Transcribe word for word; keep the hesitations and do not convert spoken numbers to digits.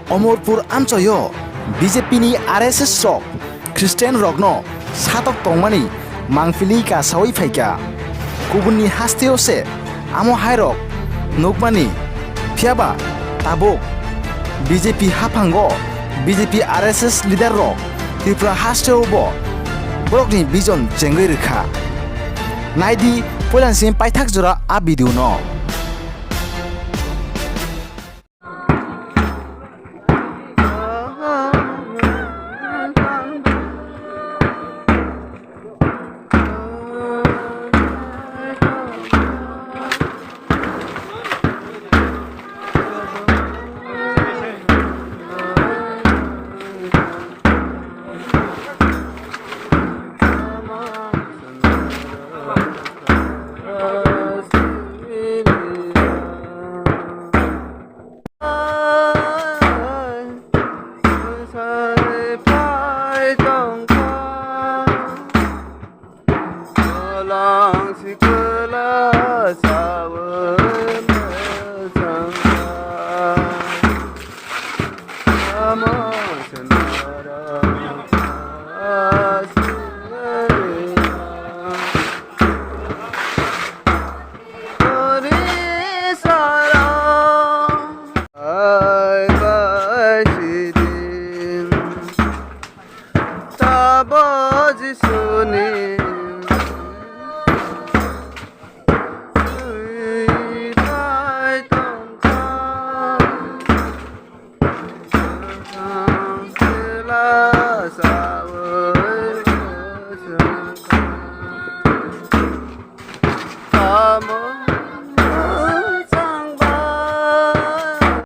Omorpur amchoio B J P ni R S S rok Christian rokno satok tongmani mangpili kasawi phaikha. Kubunni hasteo se amo hairok nukmani, phiyaba tabuk B J P haphango B J P R S S leader rok Tripura hasteo bo borokni vision chengwi rwkha. Naidi puilansini paithak jora a video no.